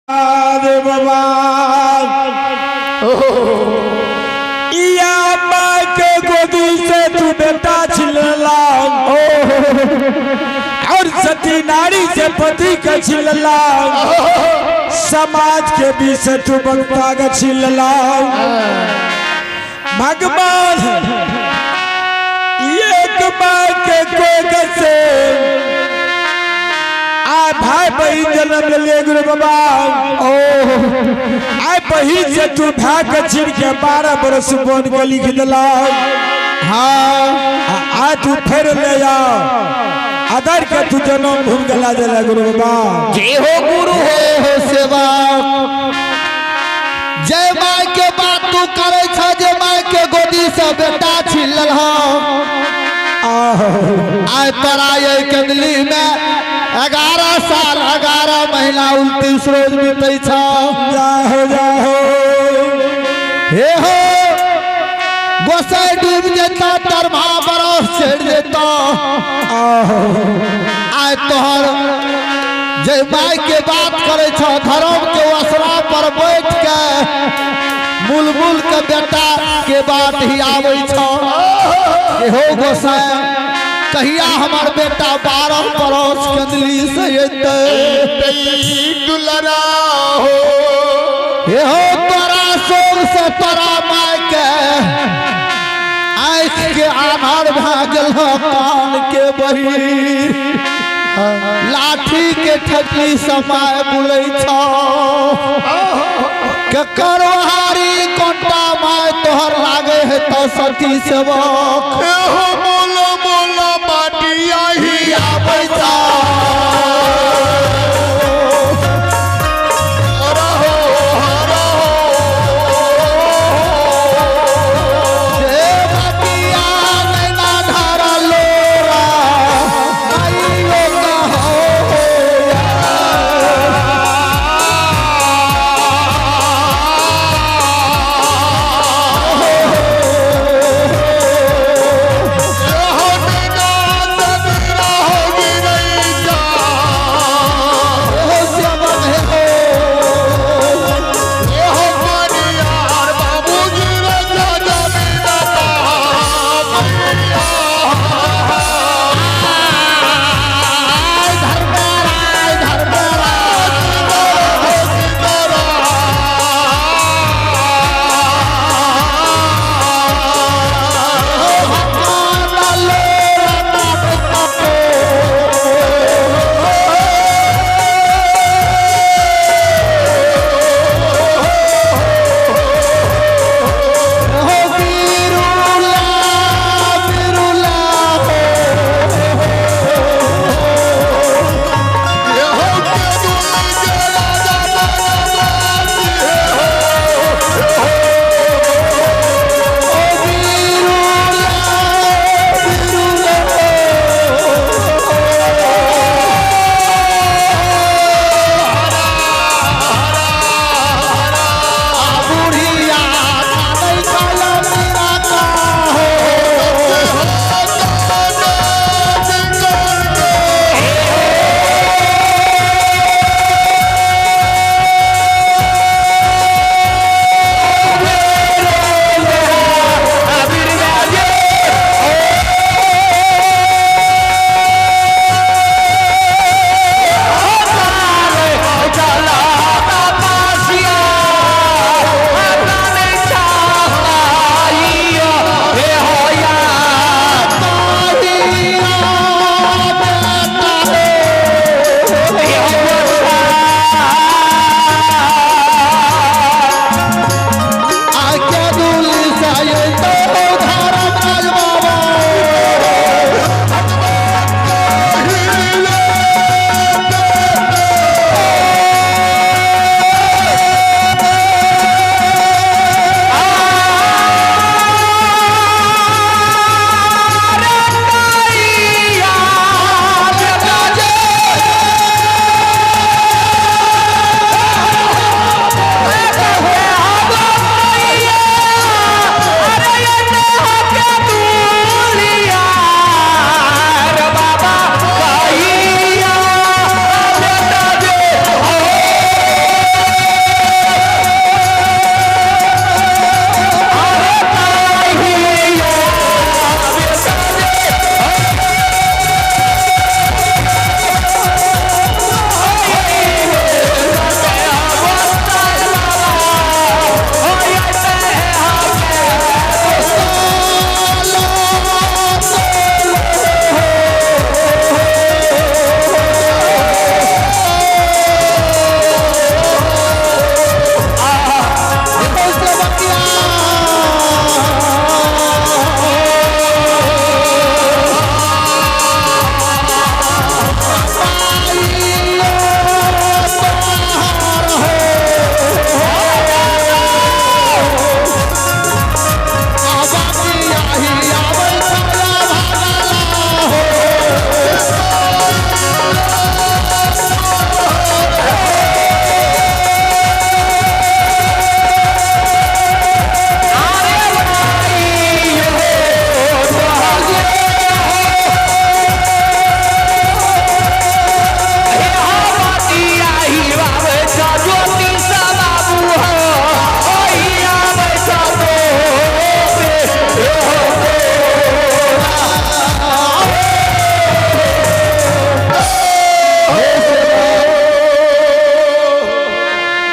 रे बाबा इया माँ के गोदी से तू बेटा छिलला और सती नारी से पति के छिलला, समाज के बीच से तू बक्ता के छिलला। भगवान एक माँ के कोख से आ भाई बहिन जन्म ले गुरु बाबा, ओ आय बहिन से तू भाई के छीन के 12 बरस बन के लिख दिला। हाँ आ तू फिर ले आ अदर के तू जन्म भूल गला जला गुरु बाबा। जय हो गुरु हो सेवा। जय माय के बात तू करे छ जे माय के गोदी से बेटा छिलल हो। आय तोरा ये कंदली में 11 साल 11 महीना 29 रोज बीते छ। जाहो जाहो हे हो गोसाई डूब जेता तरमा बरस छेड़ जेता। आय तोहर जे माय के बात करे छ धर्म के असरा पर बैठ के बुलबुल के बेटा के बात ही आवे छ। हे हो गोसाई कहिया हमार बेटा 12 बरस कंदली से एतै। दुलरा हो हे हो तोरा सोग से तोरा माय के आँख के आधार भए गेल कान के बहिर, लाठी के ठेकली समय बुलै छ। केकर वहारी कोंटा my तोहर लागे है तो सती सेवक। हो मोला मोला माटिया ही आबै छ। हे बतिया नैना धारा लोरा आइयो कहो।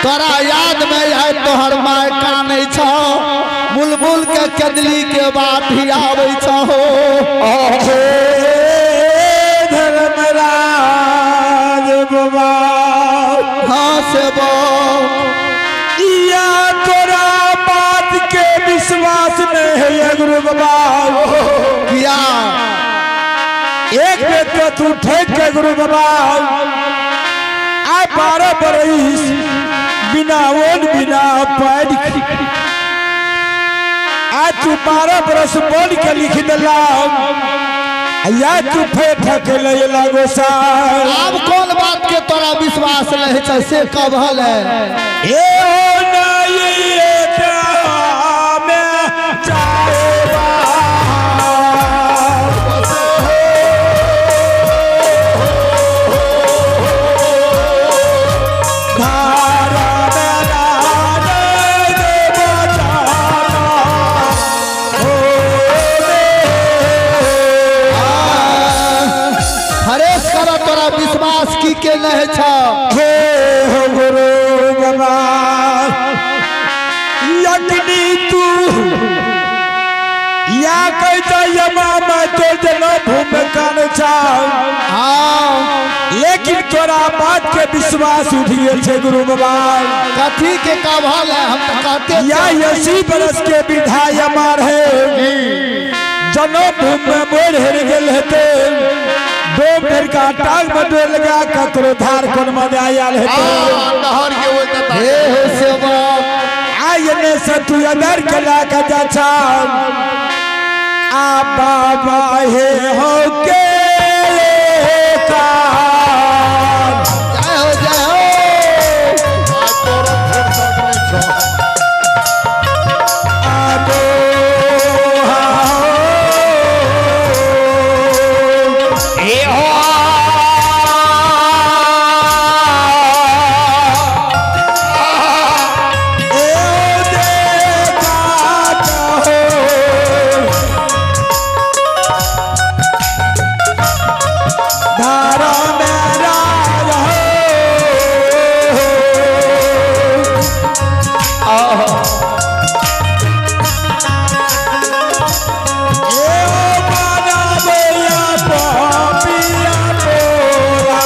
तोरा याद में आय तोहर माय कानै छौ, बुलबुल के कदली के बात ही आबै छौ। हे धर्मराज बाबा, हाँ सेवक, या तोरा बात के विश्वास नहीं है गुरु बाबा। किया? एक बेर तो तू ठेक के गुरु बाबा आय 12 बरस बिना ओन बिना पैर, आज तू 12 बरस बोल के लिख दिला, या तू फेर ठक ले लागो सा। आब कोन बात के तोरा विश्वास नहीं छै से कबहल है? ए हो नहीं में चाहे धारा मेरा बचाना हो। हरेश कर, तोरा विश्वास की के नहीं छौ? हे हो गुरु बाबा, यज्ञ तू या कहता यमा मैं तो जना भूमि कान चाह, हाँ, लेकिन तोरा बात के विश्वास उठ गेल छै गुरु बाबा। कथी के कबहल है? हम तो कहते या 80 बरस के विधा यमार है, जनो भूमि में मोर हेर गेल हेते, दो बेर का टांग में डोर लगा ककरो धार कोन में आयल हेते। नहर के ओइ कता। हे हो सेवक, आय ने से तू अदर के ला के जा छा आ बाबा हे हो के कान। जय हो, जय हो। आ तोरो फुर्सत नहीं छौ। आबो ए हो ए देखा हो धारा मेरा हो। ए ओ मानवया पापिया तोरा।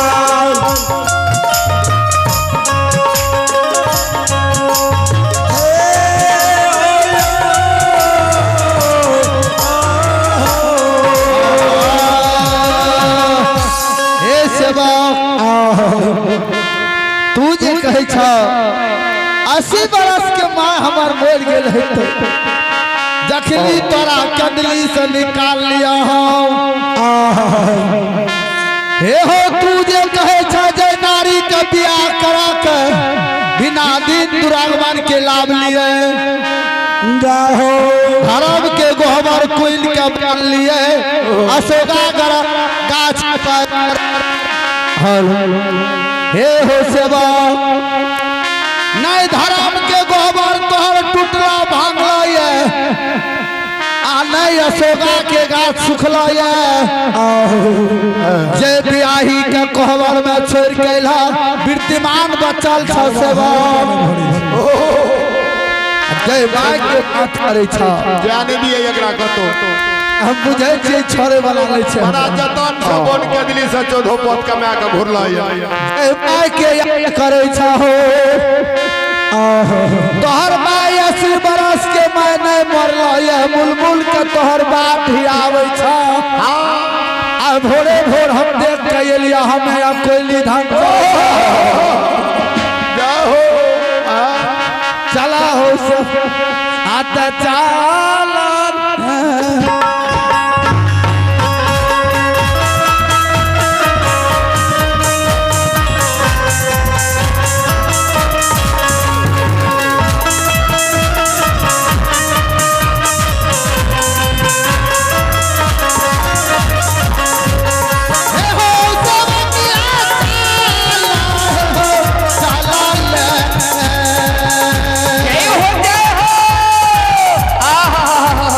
हे सेवक, तू जे कहै छ 80 बरस के माँ हमर मरि गेल हेतै, जखनी तोरा कंदली से निकाल लिया हम। हे हो, तू जे कहै छ जे नारी के बियाह करा के बिना दिन दुरागमन के लाभ लिए, जाहो धर्म के गोहबर कुल के बन लिए, अशोका गर गाछ पर। हे हो सेवक, नहीं धर्म के गोहबर तोहर टूटला भांगला ये, आ नहीं अशोका के गाछ सुखला ये, जे बियाही के कोहबर में छोड़ के अइला विद्यमान बचल छ सेवक, जय माय के बात करै छ। जाने दिए एकरा कतो। हम बुझै छियै छोड़े वाला नहीं छै। बड़ा जतन से बन के दिली से 14 पद कमा के घुरला ये। जय माय के याद करै छ हो, तोहर my 80 बरस के my नहीं मरल ये, बुलबुल के तोहर बाप ही आबै छ। आ भोरे भोर हम देख के एलिया हमें अब कोयली धान जय हो। चला हो से आता चला। हे हो सबकिया चला हो चला ले। जय हो, जय हो। आहा।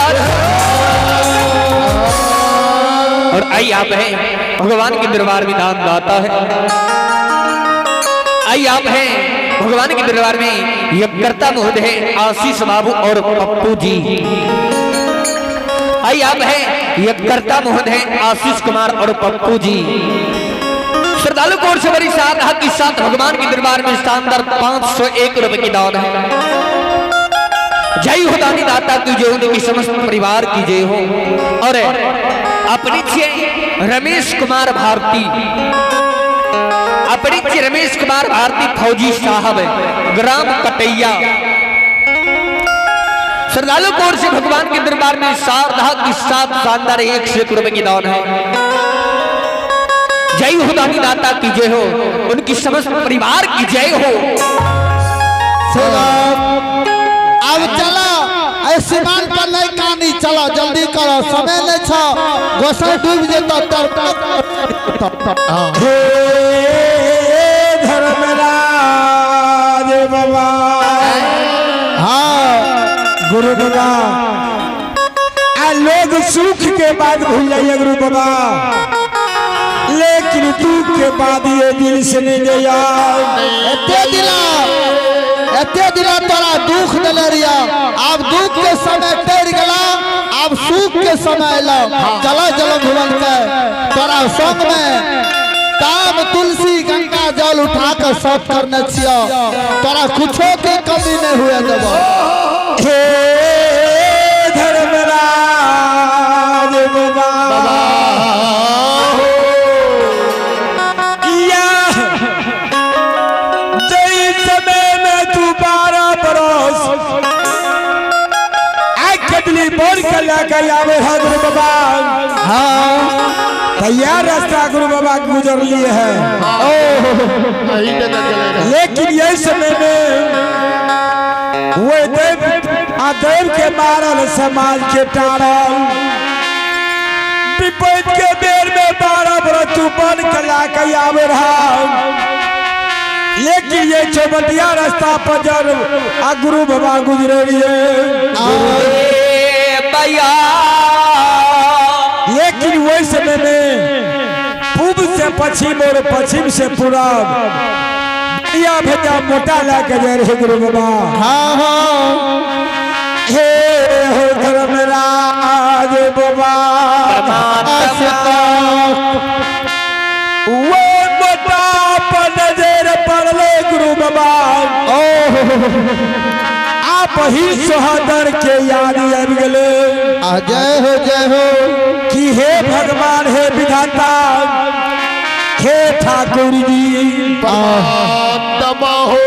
हर। और आई आप हैं भगवान के दरबार में दान दाता है। आई आप हैं भगवान के दरबार में यज्ञकर्ता महोदय है आशीष बाबू और पप्पू जी। आई आप हैं यज्ञकर्ता महोदय आशीष कुमार और पप्पू जी। श्रद्धालु को ओर से बड़ी साथ के साथ भगवान के दरबार में शानदार 501 रुपए की दान है। जय हो दानी दाता की जय हो, उनकी समस्त परिवार की जय हो। और अपनी रमेश कुमार भारती, अपनी रमेश कुमार भारती फौजी साहब ग्राम कटैया। श्रद्धालु को ओर से भगवान के दरबार में शारदा की साथ शानदार 101 रुपए की दान है। जय हो दानी दाता की जय हो, उनकी समस्त परिवार की जय हो। अब चलो एहि सीमान पर नहीं कानी, चलो जल्दी करो, समय नहीं छो, गोसाई डूब जेतो तर। हे धर्मराज बाबा। हाँ। गुरु बाबा, आ लोग सुख के बाद भूल जाइए गुरु बाबा, लेकिन दुख के बाद ये दिल से नहीं गया। एते दिना, एते दिना तोरा दुख देले रिया, आब दुख के समय टरि गेला, आब सुख के समय एलो। चलो जल भुवन के तोरा संग में ताम तुलसी गंगा जल उठा के सब करने छियो, तोरा कुछो के कमी नहीं हुए देबो। हे धर्मराज बाबा, या जई समय में तू 12 बरस कदली बोल के लेकर आवे है गुरु बाबा। हाँ। तैयार रास्ता गुरु बाबा गुजर लिए है, लेकिन यही समय में वो देव आ देव के मारल समाज के टारल विपद के बेर में 12 बरस तू बन के लाके आवे रहा, लेकिन ये चौबटिया रास्ता पर जब आ गुरु बाबा गुजरे लिए, भैया, लेकिन वही समय में पूर्व से पश्चिम और पश्चिम से पूरब या भेजा मोटा लेके जा रहे गुरु बाबा। हाँ हाँ। हे हो धर्मराज बाबा, वो मोटा पर नजर पड़ले गुरु बाबा, आप ही सोहदर के याद आबि गेले। आ जय हो, जय हो। कि हे भगवान, हे विधाता, हे ठाकुर जी, परमात्मा हो।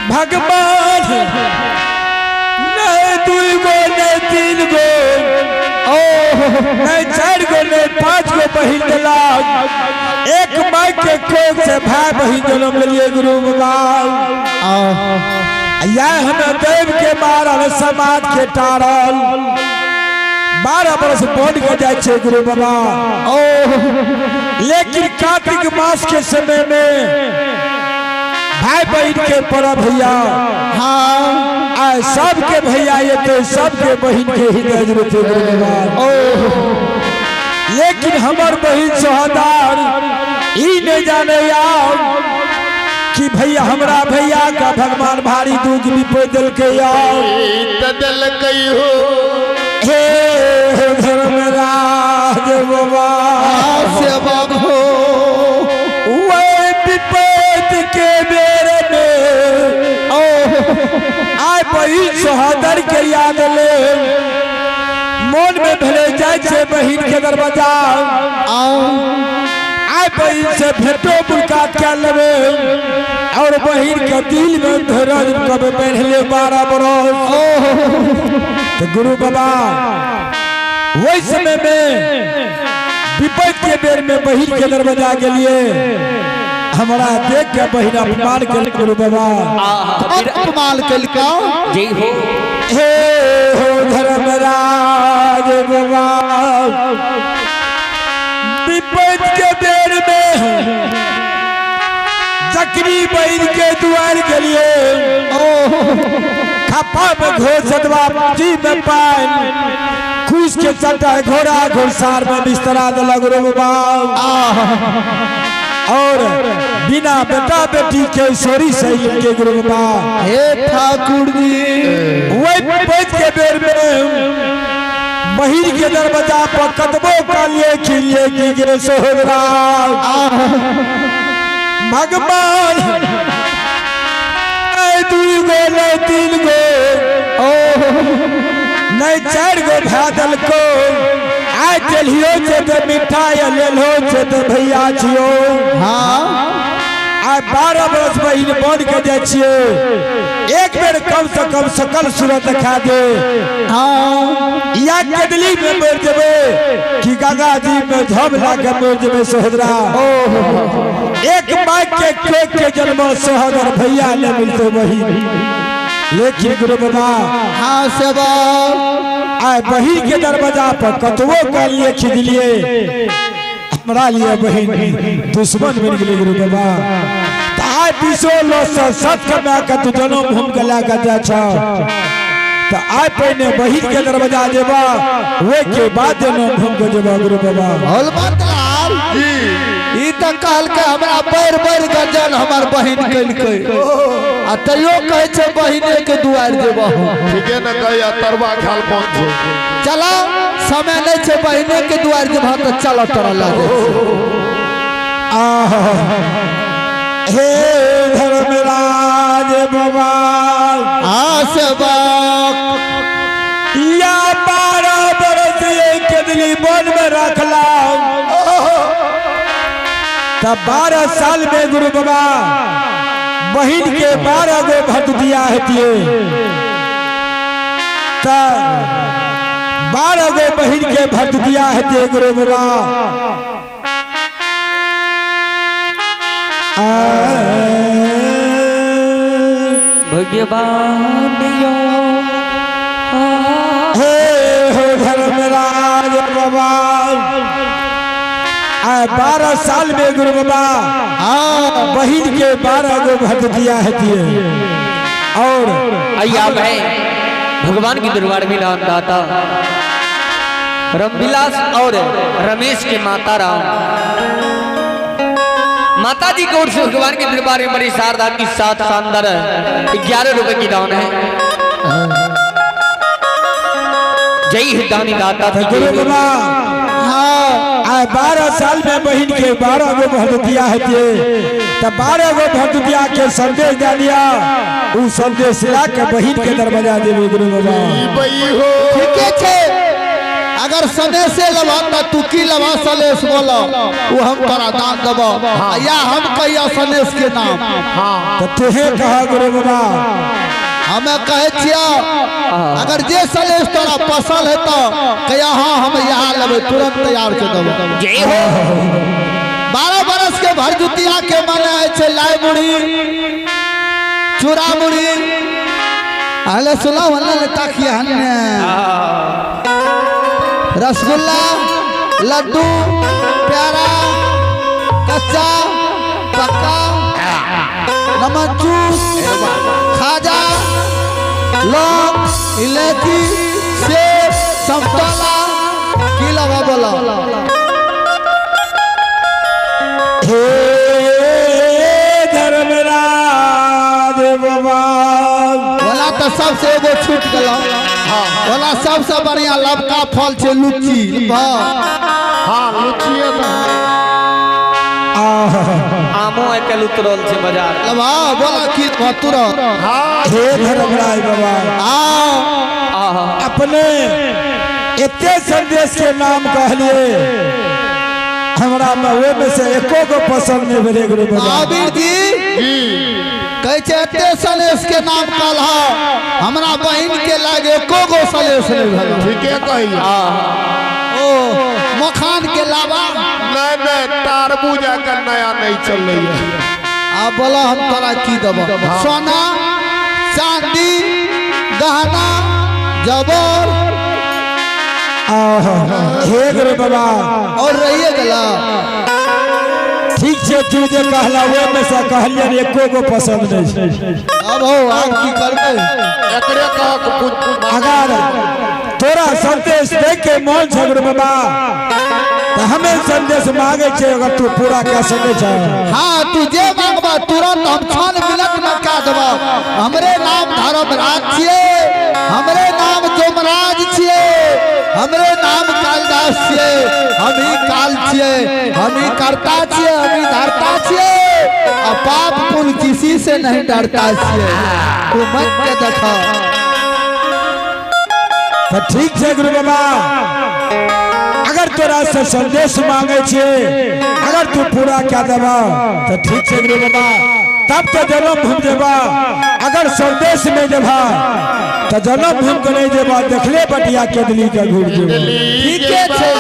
भगवान नहीं 2 गो, नहीं 3 गो, नहीं 4 गो, नहीं 5 गो बहिन दिलक, एक माई के कोख से भाई बहिन जन्म लिए गुरु बाबा। यह हमें देव के मारल समाज के टारल 12 बरस बोर्ड के जाए छे गुरु बाबा, लेकिन कार्तिक मास के समय में भाई बहन के पर्व भैया। हाँ। आए सबके भैया ये तो सबके बहन के ही नजर थे गुरु बाबा, लेकिन हमर बहन सोहदार ई नहीं जाने यार कि भैया हमरा भैया का भगवान भारी दुख विपद दिल के यार दिल कही हो। हे धर्मराज बाबा, सेवक हो। वह विपद के बेर में आय बहिन सोहदर के याद ले मन में भले जाए छे बहिन के दरवाजा, आय बहिन से भेटो मुलाकात कर लेबे और बहिन के दिल में धरज कब पहले 12 बरस। तो गुरु बाबा वही समय में विपद के बेर में बहिन के दरवाजा के लिए हमारा देख के बहिन अपमान के गुरु बाबा। अपमान कलका। जय हो। हे हो धर्मराज बाबा, विपद के बेर में जकरी बहिन के दुआर के लिए खपा में घोष दबा जी में पान कुश के चटा घोड़ा घोड़सार में बिस्तरा देलक गुरु बाबा। और बिना बेटा बेटी के सोरी सही के गुरु बाबा। हे ठाकुर जी, वही पैत के बेर में बहिर के दरवाजा पर कतबो कालिए खिलिए की गे सोहरा भगवान नहीं 2 गो नहीं 3 गो नहीं 4 गो भा दलको आय चलियो छे ते मिठाई लेलो छे ते भैया छियो। हाँ आय 12 बरस बहिन बन के जाय छियो, एक बेर कम से कम सकल सूरत देखा दे। हाँ या कदली में मर जेबे कि गंगा जी में झब ला के मर जेबे सोहदरा। एक माई के कोख के जन्म सोहदर भैया ने मिलते बहिन, लेकिन गुरु बाबा हाँ सेवा आय बहिन के दरवाजा पर कतबो कर लिए खिजलिए, हमरा लिए बहिन दुश्मन बन गेलै गुरु बाबा। आय बीसो लो सत कमा के तू जन्म भूम के लए के जाइ छ, तो आय पहिने बहिन के दरवाजा जेबा वे के बाद जन्म भूम के जेबा गुरु बाबा। हलमत लाल ई त कहलकै हमरा बैर बैर गजन हमर बहिन केलकै, आ तैयो कहै छै बहिने के दुआर जेबा। ठीके न कहैया तरवा खाल पहुँचो। चला समय नहीं छै बहिने के दुआर जेबा त चल तोरा लग। आह हे धर्मराज बाबा आसबा या 12 बरस एक दिली वन में रखला, तब 12 साल में गुरु बाबा बहिन के 12 गो भतुतिया हेतिए, तब 12 गो बहिन के भतुतिया हेतिए गुरु बाबा। भगवान यो हे हो धर्मराज बाबा आय 12 साल में गुरु बाबा बहिन के 12 गो भतुतिया हेतिए। और आइए आप हैं भगवान की दरबार में नाम दाता रमविलास और रमेश के माता राम माता जी की ओर से भगवान के दरबार में बड़ी शारदा की साथ शानदार 11 रुपए की दान है। जय ही दानी दाता थी गुरु बाबा हाँ आय 12 साल में बहिन के 12 गो भतुतिया हेतिए, तब 12 गो भतुतिया के संदेश दे दिया, उ संदेश ला के बहिन के दरवाजा देवे गुरु बाबा। ठीके छै, अगर सनेसे लेबह त तू की लेबह सनेस बोलो वो हम तोरा दान देबो, या हम कहिया सनेस के नाम। तो तुहे कह गुरु बाबा। हमें कहे छियो अगर जे सनेस तोरा पसंद है तो कहिया हाँ हम यहाँ लेबै, तुरंत तैयार के देबो। जय हो। 12 बरस के भरदुतिया के मने है छै लाई मुड़ी चूड़ा मुड़ी हले सुना हले ने ताकिया हने रसगुल्ला लड्डू प्यारा कच्चा पक्का नमक चूस खाजा लौंग इलायची सेब संतोला की लगा बोला। हे धर्मराज बाबा बोला तो सबसे एगो छूट गलो। बोला सबसे बढ़िया लबका फल छे लुच्ची। हाँ लुच्चिए तो आमो आइ काल्हि उतरल छै बाजार। लबा बोला की तुरंत। हाँ हे धर्मराज बाबा आ अपने एते संदेश के नाम कहलिए हमरा में ओहि में से एको गो पसंद नहीं भेलै गुरु बाबा। महावीर जी कहै छै एते सलेश के नाम कहलह, हमरा बहिन के लागे एको गो सलेश नहीं भेल। ठीके कहिया। ओ मखान के लावा नहीं नहीं तारबूज के नया नहीं चल रही है। आ बोला हम तोरा की देबो, सोना चांदी गहना जबर। हे गुरु बाबा और रहिए गला। ठीक छै, तू जे कहला ओहि में से कहलियन एको गो पसंद नहीं छै। अब हो, आब की करबै? एकरे कहक अगर तोरा संदेश दे के मन छै गुरु बाबा, तो हमें संदेश मांगे छे, अगर तू पूरा कर सके छे। हाँ, तू जे मांगबा तुरंत हम क्षण मिनट में कह देबा। हमरे नाम धर्मराज छिए, हमरे नाम जोमराज छिए, हमरे नाम कालदास छिए, हम ही काल छिए, हम ही करता छिए, हम ही धरता छिए, आ पाप पुण्य किसी से नहीं डरता छिए। तू मत के देखा। तो ठीक छै गुरु बाबा, अगर तोरा से संदेश मांगे छे, अगर तू पूरा क्या देबा तो ठीक छै गुरु बाबा, तब तो जन्म भूम जेबा। अगर संदेश में जेबा तो जन्म भूम के नहीं जेबा, देखले बटिया केदली के घूर जेबा। ठीके छै,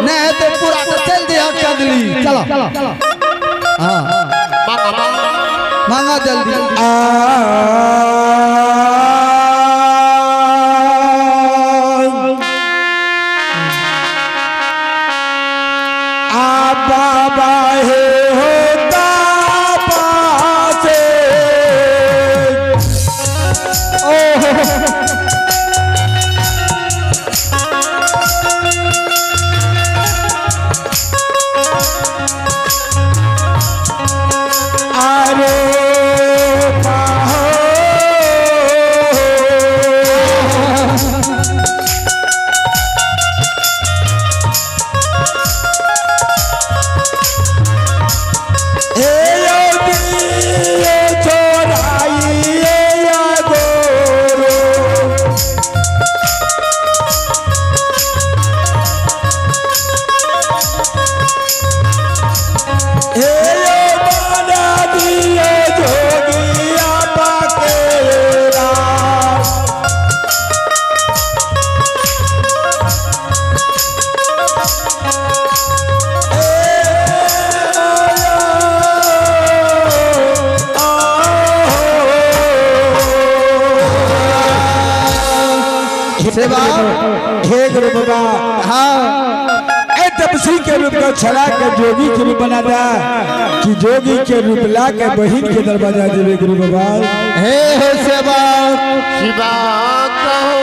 नहीं हेतै पूरा तो चल दिया कंदली। चलो, हाँ मांगा जल्दी। आ बाबा हे होता पासे। अरे पाहो। हे योगी छोराई या गोरो। हे बना दिए जोगिया पाकेरा। सेवा। हे गुरु बाबा। हाँ। ए तपस्वी के रूप को छड़ा के जोगी के रूप बना दा कि जोगी के रूप ला के बहिन के दरवाजा देवे गुरु बाबा। हे हे सेवा। शिवा कहो।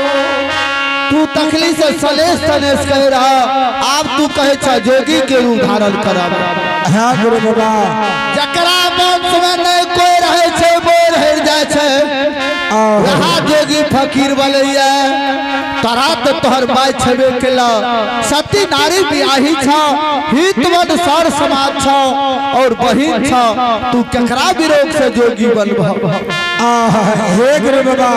तू तखली से सलेश सनेश कह रहा, आब तू कहे छ जोगी के रूप धारण करब। हाँ गुरु बाबा। जकरा वंश में नहीं कोई रहे छै, मोर हेर जाय छै, वहाँ जोगी फकीर बनैया। तोरा तो तोहर माय छेबे केला, सती नारी बियाही छ, हितवन सर समाज छ और बहिन छ, तू केकरा विरोध से जोगी बनब? हे गुरु बाबा,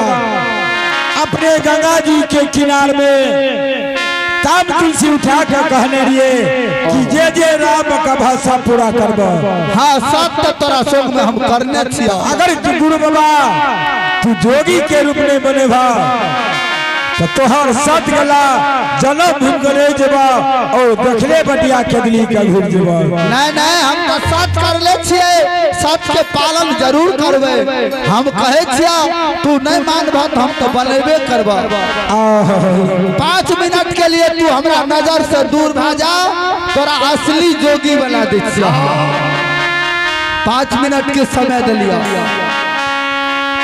अपने गंगा जी के किनार में तब तुलसी उठा के कहने लिए कि जे जे राम का भाषा पूरा करब। हाँ, सत्य तोरा संग में हम करने छिया। अगर तू गुरु बाबा तू जोगी के रूप में बने भा तो तोहर सत गला जन्म भूम के जेबा और देखले बटिया केदली के घूर जेबा। नहीं नहीं, हम तो सत कर ले छिए, सत के पालन जरूर करबे। हम कहे छिया तू नहीं मानबह तो हम तो बनेबे करबा। 5 मिनट के लिए तू हमरा नजर से दूर भा जा, तोरा असली जोगी बना दे छिया। 5 मिनट के समय दिलिया,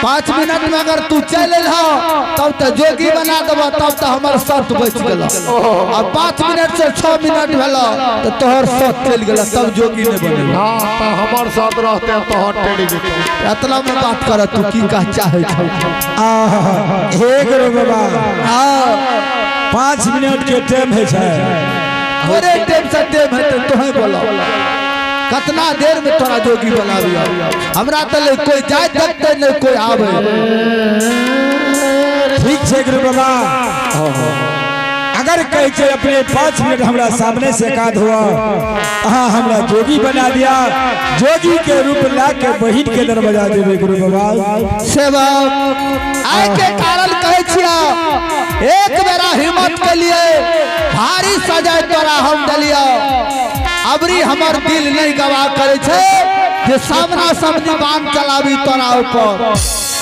5 मिनट में अगर तू चल अलह तब तो जोगी बना देबह, तब तो हमर शर्त बच गेल। और 5 मिनट से 6 मिनट भेल तो तोहर शर्त चलि गेल, तब जोगी नहीं बनेबह। हाँ, तो हमर साथ रहते तो टेढ़ी जेतौ। एतना में बात कर, तू की कह चाहे छौ? हे गुरु बाबा। हाँ। 5 मिनट के टाइम है छै। तोरे टाइम से टाइम है तो तोहे बोलो कतना देर में तोरा जोगी बनाबिया। हमरा तो ले कोई जाय देखते नहीं कोई आवे। ठीक छै गुरु बाबा, अगर कहे छै अपने 5 मिनट हमरा सामने से एकाध हुआ, हाँ हमरा जोगी बना दिया, जोगी के रूप ला के बहिन के दरवाजा देवे गुरु बाबा। सेवा आय के कारण कहे छिया, एक बेरा हिम्मत के लिए भारी सजाय तोरा हम दलिया। अबरी हमर दिल नहीं गवाह करे छे जे सामना सामनी बाण चलाबी तोरा ऊपर।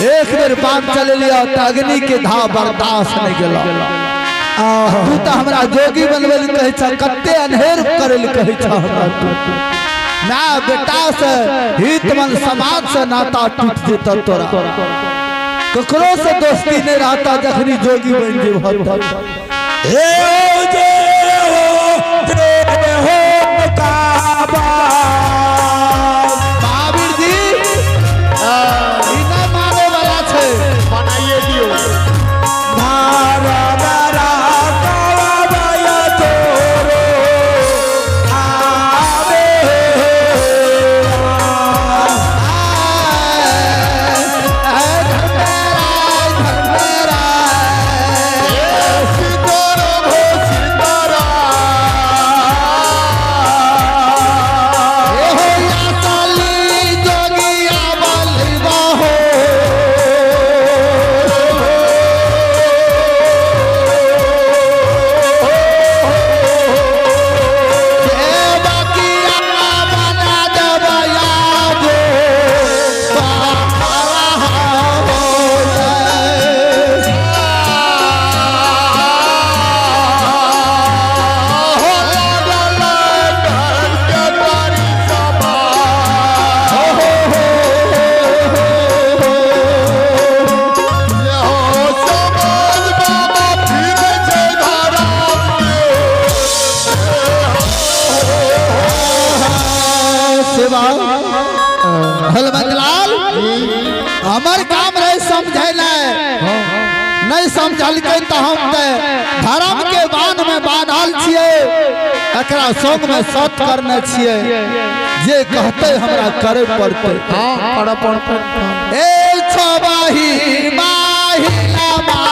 एक बेर बाण चले लिया तो अग्नि के धाव बर्दाश्त नहीं गेल। तू तो हमरा जोगी बनबे ले कहै छ, कते अनहेर करे ले कहै छ हमरा तू। माय बेटा से हित मन समाज से नाता टूट जेतौ तोरा, ककरो से दोस्ती नहीं रहता जखनी जोगी बन जेबह। हे जय हो जय हो काबा। महावीर जी ई नहि मानै वाला छै। बनाइए दियौ। धारा धारा काबा तोरो आवे। सीताराम हो सीताराम। हो लागल डर के तारी समा। हो समाज बाबा फिरे छै धराम के। सेवा हलवंतलाल, हमर काम रहे समझेनाइ, नहीं समझलकै तऽ हम तऽ धर्म के बांध में बांधल छियै, एकरा संग में सत करने छियै, जे कहते हमरा करे पड़तै। हाँ, करऽ पड़तै। ए छबाही माहिला।